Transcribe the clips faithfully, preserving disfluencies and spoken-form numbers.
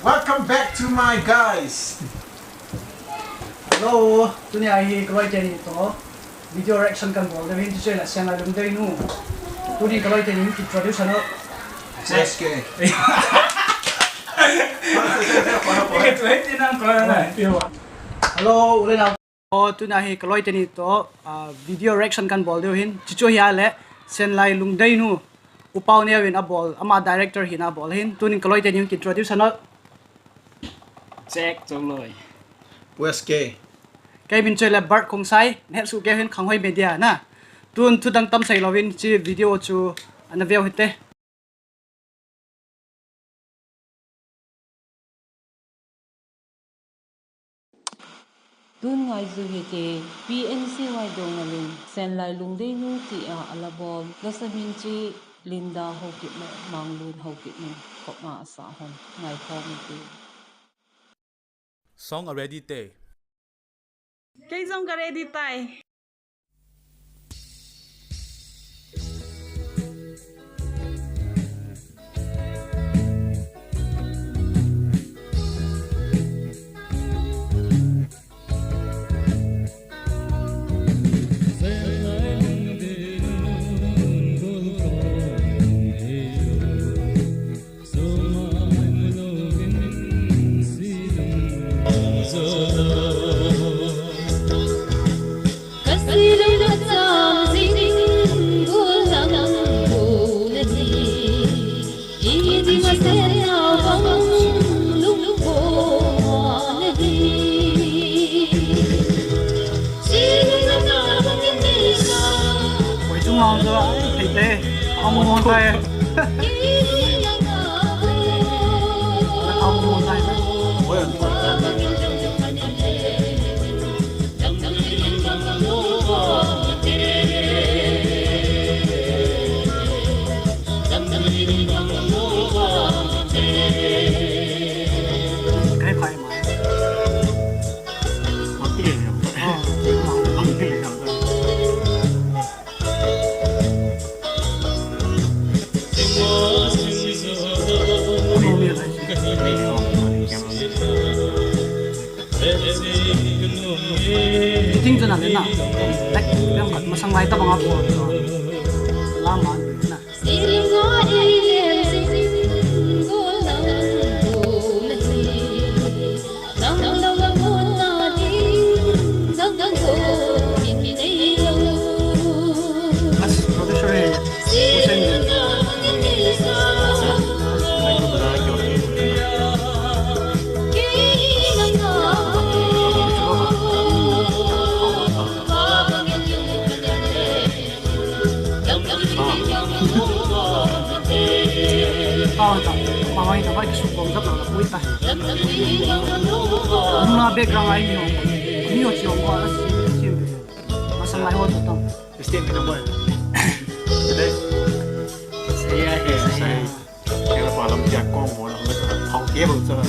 Welcome back to my guys. Hello, tunia hi kaloi teni toh video reaction kan bol ding ahin, chuche la Senlai Lungdeinu. Tuni kaloi teni introduce ano. S K. Hello, u le nao. O, tunia hi kaloi teni toh, ah, video reaction kan bol ding ahin. Chuche hi a le Senlai Lungdeinu. U Pau Neo in abol, ama director hina abol ahin. Tunin kaloi teni introduce ano. Check, chong loi. West K. Kei min chu le Bart Khongsai, neh su ke hin Khanghoi Media na. Tun thu dang tam sei louvin hiche video chu ana veu hite. Tun ngai ju hite, P N C Y Dongal in Senlai Lungdeinu tia ala bol, lasa min chu Linda Haokip le Manglun Haokip in khop ma asa hon ngai khom hite. Song a ready te. Kei jong ka ready tai. Oi, chung lang chu, ai, thei te. Ang mo tai. Ang mo tai. Kai kai ma. Ting chana le na. Lek, yang kat masang lai tabang apo. Lama na. Background ai ni ho. Ni ho chi ho ko a si si. Masang lai ho to tong. State ni number. Saya, saya. Kaya pa lam dia kong ho na, hong kaya ba sa.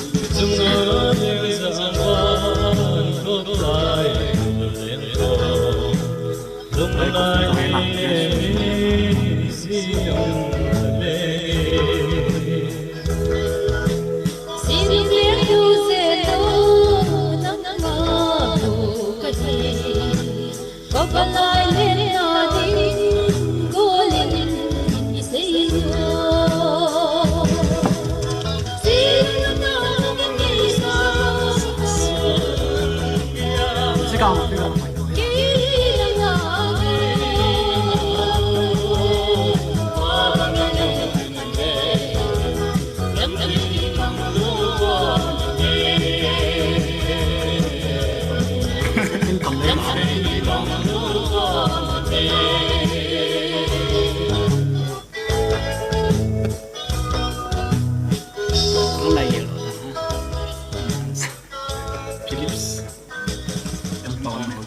Philips.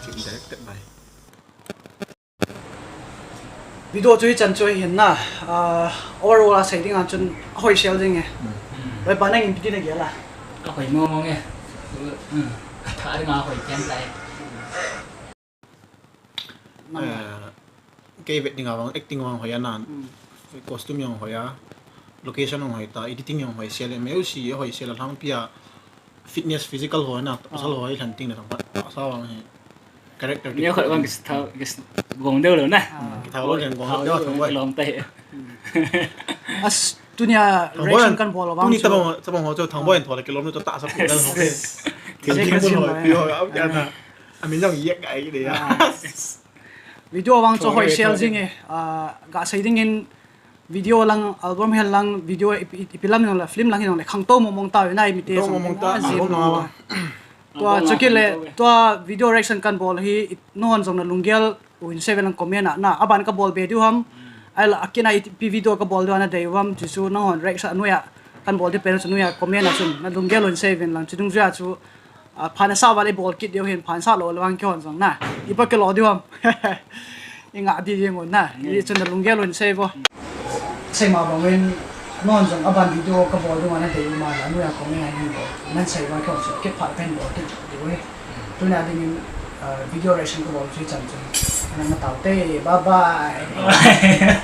Directed by. Video chu hichan chu ahin na, ah, overall a sei ding a chun ahoi sel ding e. Hmm. Loipa nangin ipi ti nagel a? Ahoi mong mong e. Hmm. Katha ding a ahoi pen tai. Nang. Eh, kei vet ding a vang acting vang hoi a nan. Hmm. Costume jong hoi a. Location hung hoi ta, editing hung hoi sel, music hoi sel, alhangpi a fitness, physical ho na, pasal ho i lhan ting na thang pat, sa vang hi character. Ni khat vang kis tha, kis gong deu lo na. Kithau lo, gong deu, Thangboi. Lom tai. As, tunia reaction kan bol vang chu. Tuni tabang, tabang ho chu Thangboi in thole kilom nu chu ta sa pu dan ho. Thil ding bol ho, pi ho, au kya na. Amin jong yek ai de ya. Video vang chu hoi sel jing e. Ah, ga sei ding in video lang, album hel lang, video ipi, ipi lam jong le, film lang jong le, khangtou mong mong ta, na i mite khangtou mong mong ta, jing album lo. Tua chu kile, tua video reaction kan bol hi, i, non jong na lunggel u hin sei ven lang comment a, na, aban ka bol be diu ham. Ai la, akina ipi video ka bol diu ana dei u ham, chu chu nanghon reaction a noiya kan bol diu pen chu noiya comment a chun, na lunggel u hin sei ven lang, chu dungjuia chu, a, phan sa val i bol kit diu hin, phan sa lo le vang kihon jong na. Ipa kilo diu ham. I nga di ding un na. I chun na lunggel u hin sei vo. Sei ma bang in, non jong aban video ka bol diu ana dei u ma la, noiya comment a hin bol. Nan sei va kihon chu, kipha pen bol kit diu e. Tuna ding in, ah, video reaction ka bol chu chan chu. Nang na tau te, bye bye.